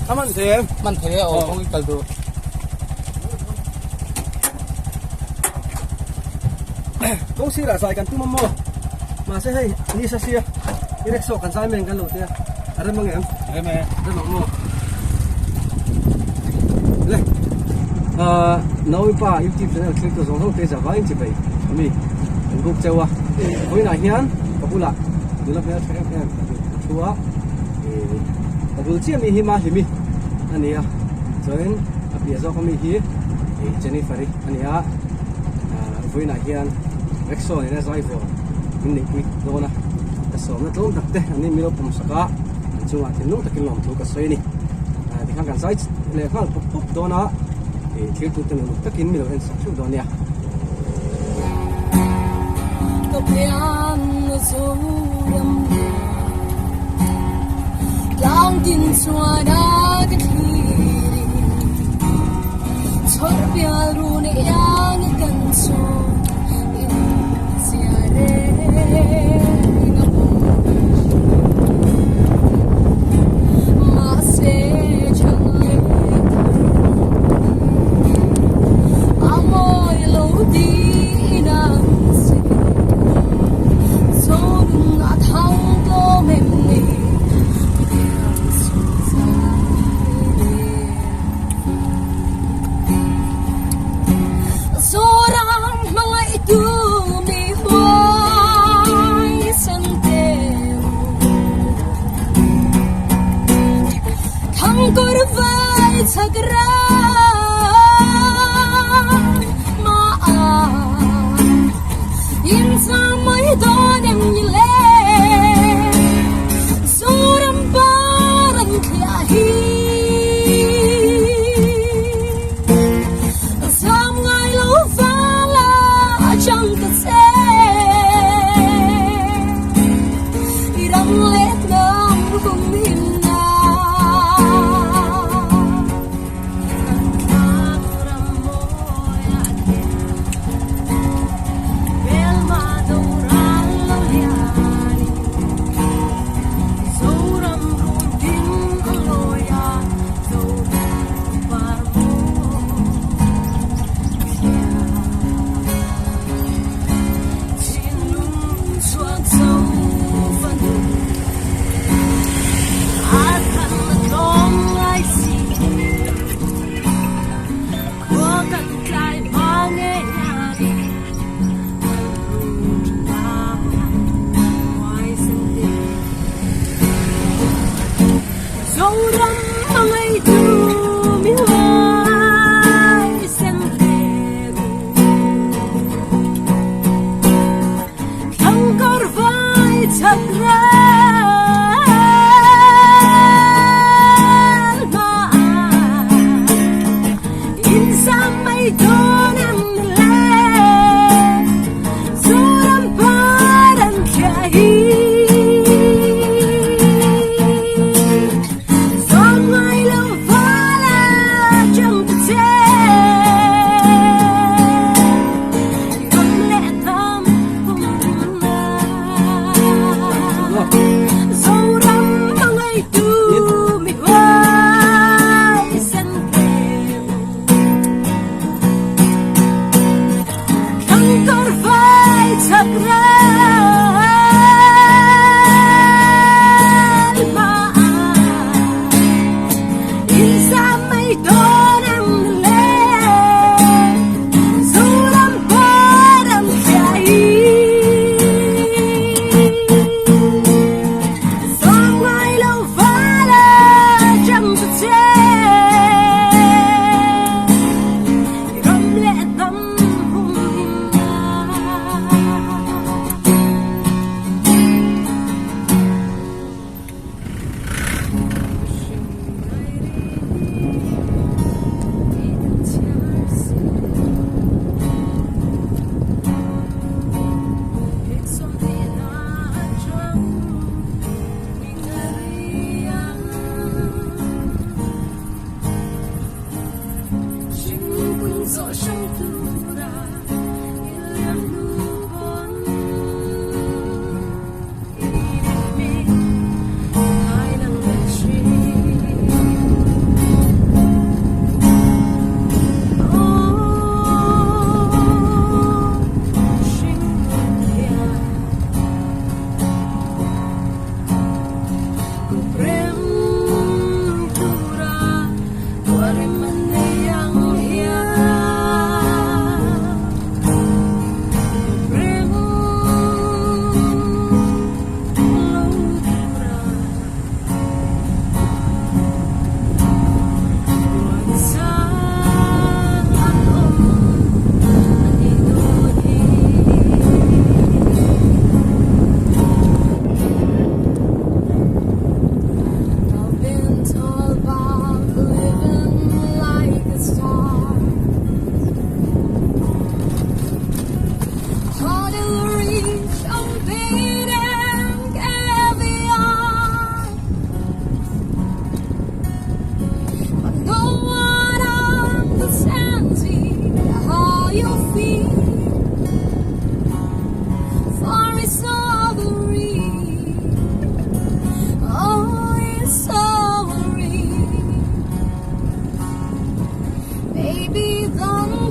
A man thei em? Man thei e, aw kawng i kal duh. Kawng sirah zai kan tum a maw? Mahse hei ni sa sia i rickshaw kan zai men kan lo tia a rem ang em? Rem e. Rem ang maw? Le ah Naomi pa YouTube channel thlir tu zawng zawng te za vaiin chi bai ami an buk cheu a vawiinah hian ka bulah nula hmel tha em em a thu a ih ka bul chiah mi hi Mahlimi a ni a chuanin a piah zawk ami hi ih Jennifer-i a ni a ah vawiinah hian rickshaw nena zai vawr min neihpui dawn a ka sawmna tlawm tak te an ni milo pawm sak a an chungah thinlung takin lawmthu ka sawi a ni ah tikhan kan zai leh nghal pawp pawp dawn a ih thil tute nuam takin milo en sak theuh dawn nia.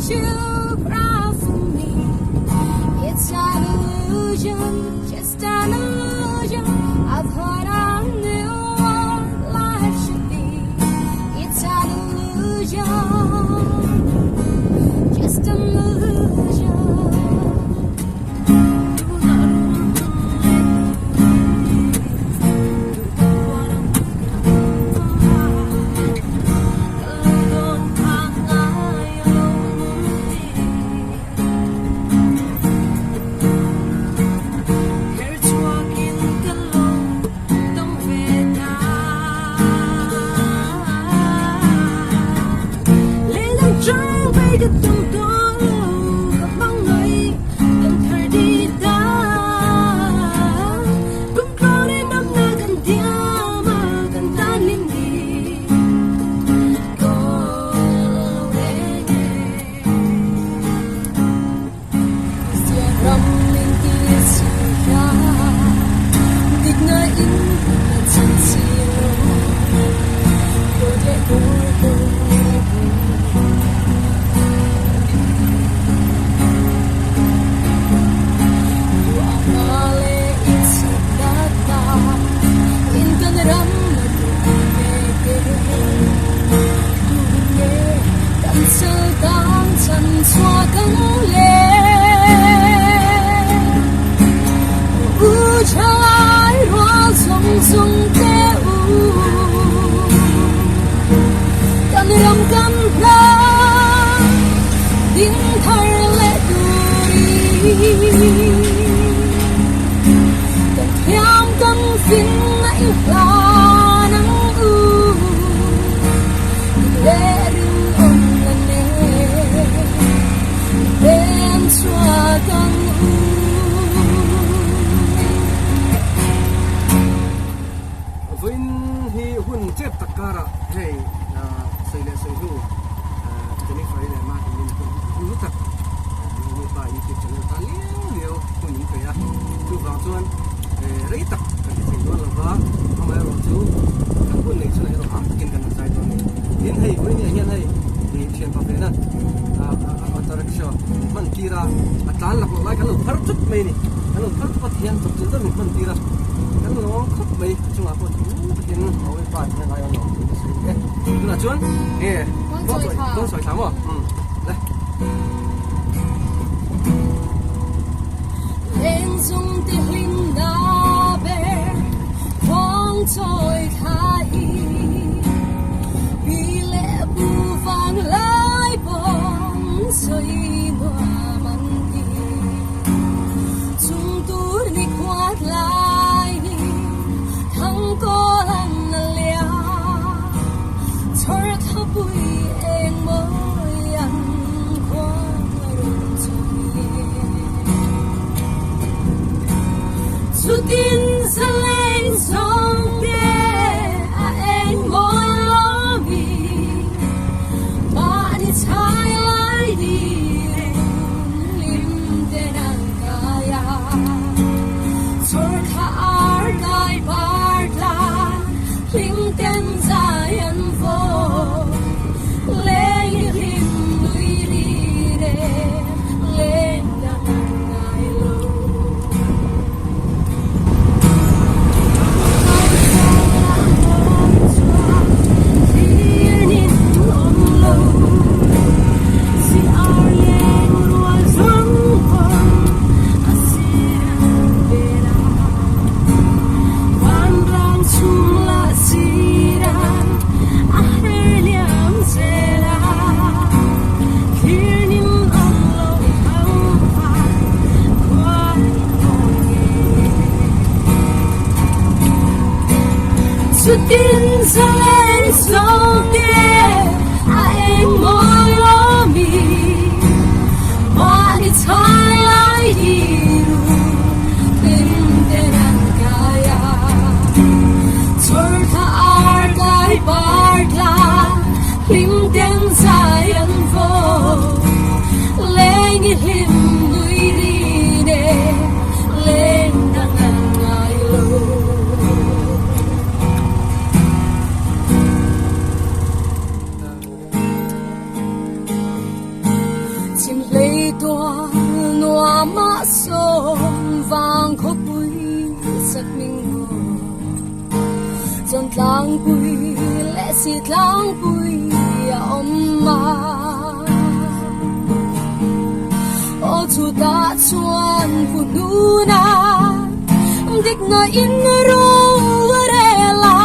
you cry for me? It's an illusion, just an illusion of what I knew what life should be. It's an illusion, just an illusion. Vawiin hi hun chep tak karah hei sawi leh sawi hnu Jennifer-i leh Martin-in hun hlu tak Naomi-pa YouTube channel tan liau liau hun min pe a, chuvang chuan rei tak kan ti thei dawn lo va, amaherawhchu kan hun nei chhunah erawh am takin kan han zai dawn a ni. Tin hei vawiin hian hei thianpa vena auto rickshaw min hman tir a, a tlan laklawh lai kan lo phar thut mai a ni, kan lo phar thut a tihian chawpchilh deuh min hman tir a, kan lawm khawp mai a chungah pawh thinlung takin Naomi-pa tih hian ai a lawm tih ka sawi e. Tunah chuan nge dawn sawi thla maw? Le. Mama sawm vang khawpui sak hming maw Chawn tlangpui leh si tlangpui a awm a Aw chutah chuan pu hnuna dikna in ro a rel a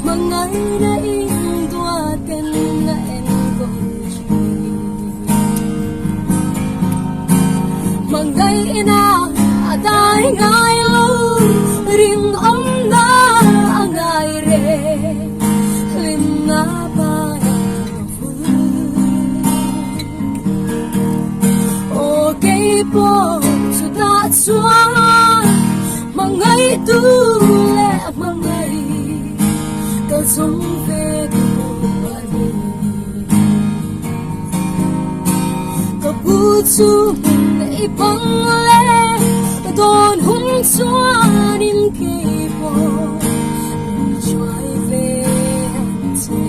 Hmangaihna in duaten a enkawl thin. Hmangaihna a dai ngai lo, rinawmna a ngai reng, hlimna par a vul. Aw kei pawh chutah chuan hmangaihtu leh hmangaih ka zawng ve duh a ni. Ka pu chu hmun i bang le dawn hun chuanin kei pawh min hruai ve ang che.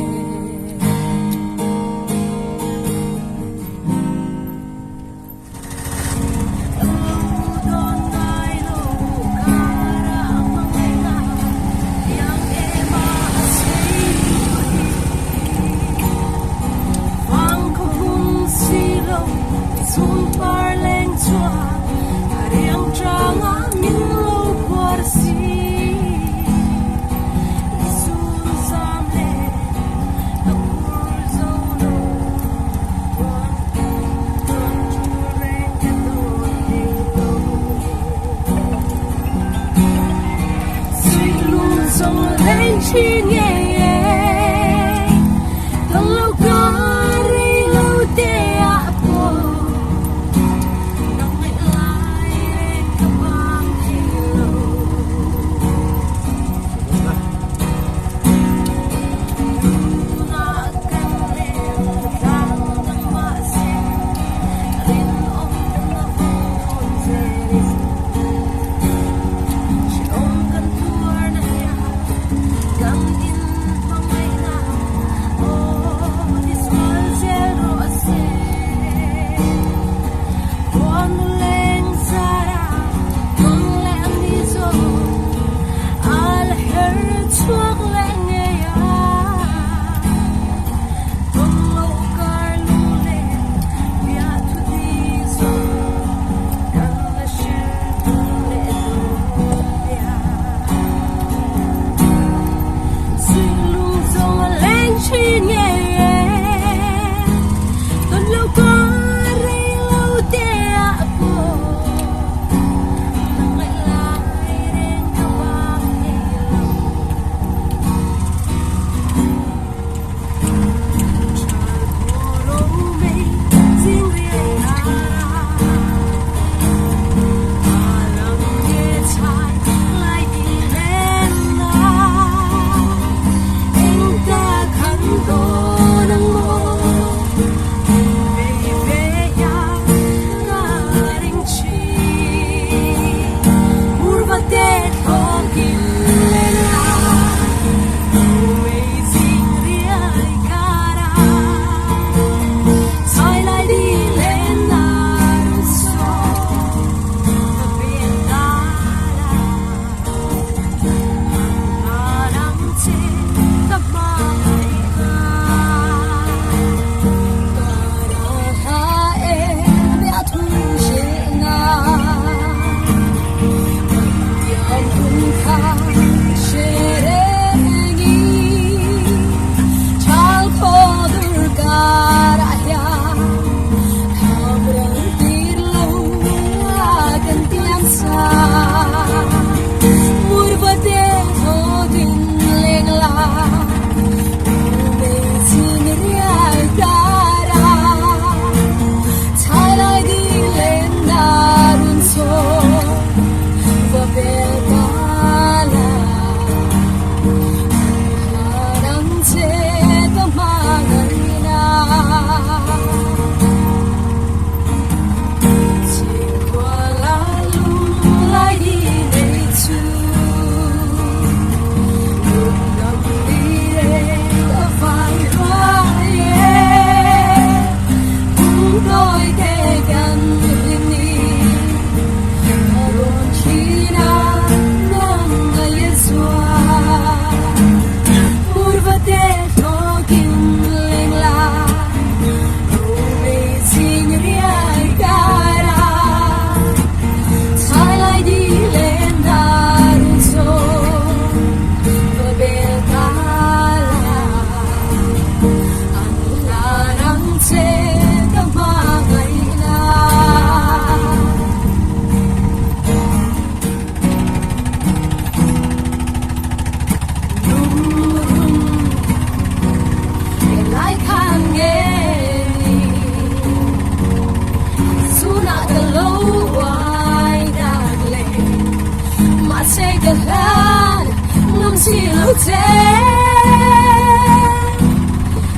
si lo che.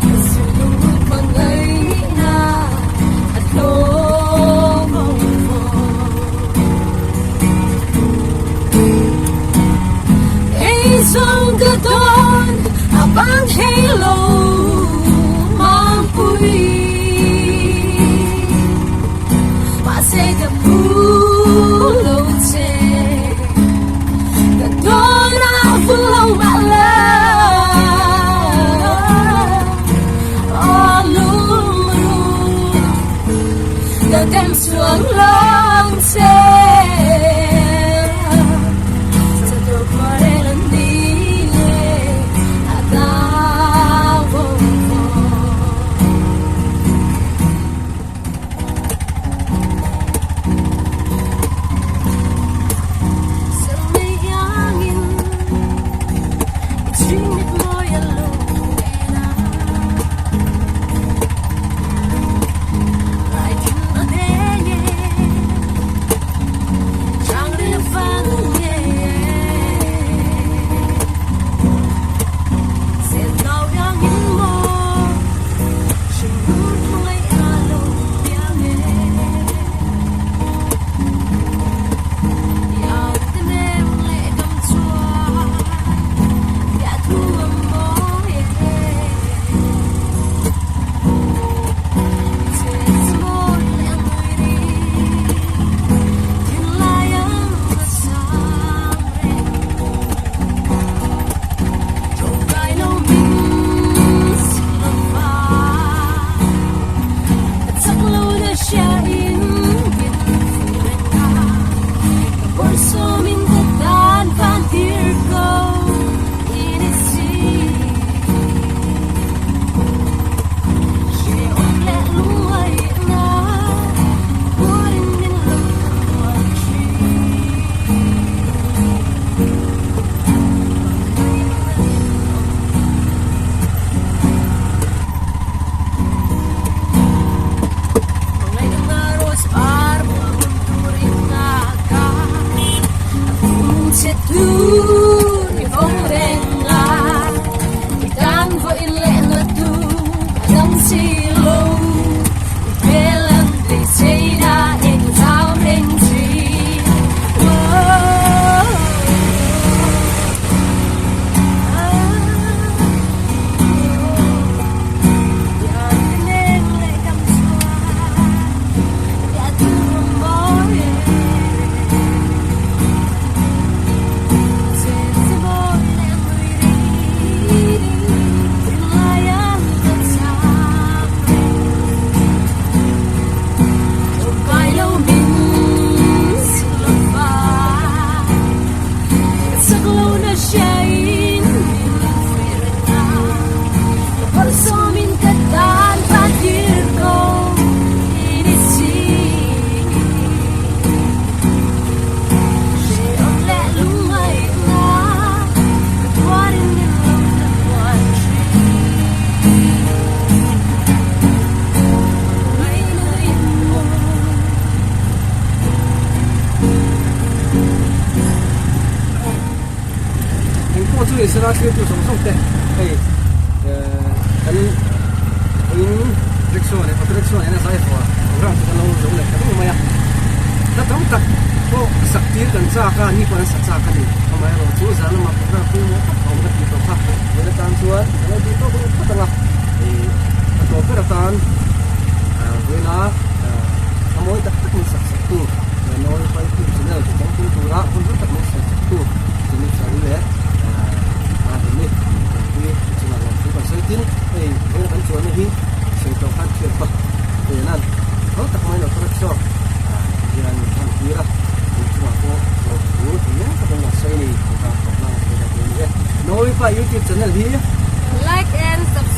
Ka sulung hmangaihna a tlawm vawng vawng. Kei zawng ka dawn a bang thei lo Mampui. Mahse ka phu lo che. Ka dawn a vun lo mah la. Aw lungru ka dem chuang lo che. Chatuah khuarel an ni e a dang vawng vawng. Engpawh chu Israel thiltu zawng zawng te hei kan in rickshaw leh auto rickshaw nen a zai haw a program chu kan lo zo leh ta reng mai a hla tam tak pawh sak tir kan chak a ni pawh an sa chak a ni amaherawh chu zan lamah program pawimawh tak a awm ka tih tawh kha tun atan chuan kan lo tih tawk leh phawt ang a ih a tawp ber atan vawiina a mawi tak tak min sak sak tu Nawi Pai Channel chu changtlung tura hun hlu tak min sawi chak tu Jimmy Chari leh Mahni Tanpui chungah lawm thu kan sawi tin hei vawiin kan chuanna hi sawi tawh khan thian pa Venan hau tak mai lo tura chhuak hian min hman tir a tun chungah pawh lawm thu engemaw tak in kan sawi a ni tih kha tawp nan a sawi ta tur a ni e. Nawi Pa YouTube channel hi Like and subscribe.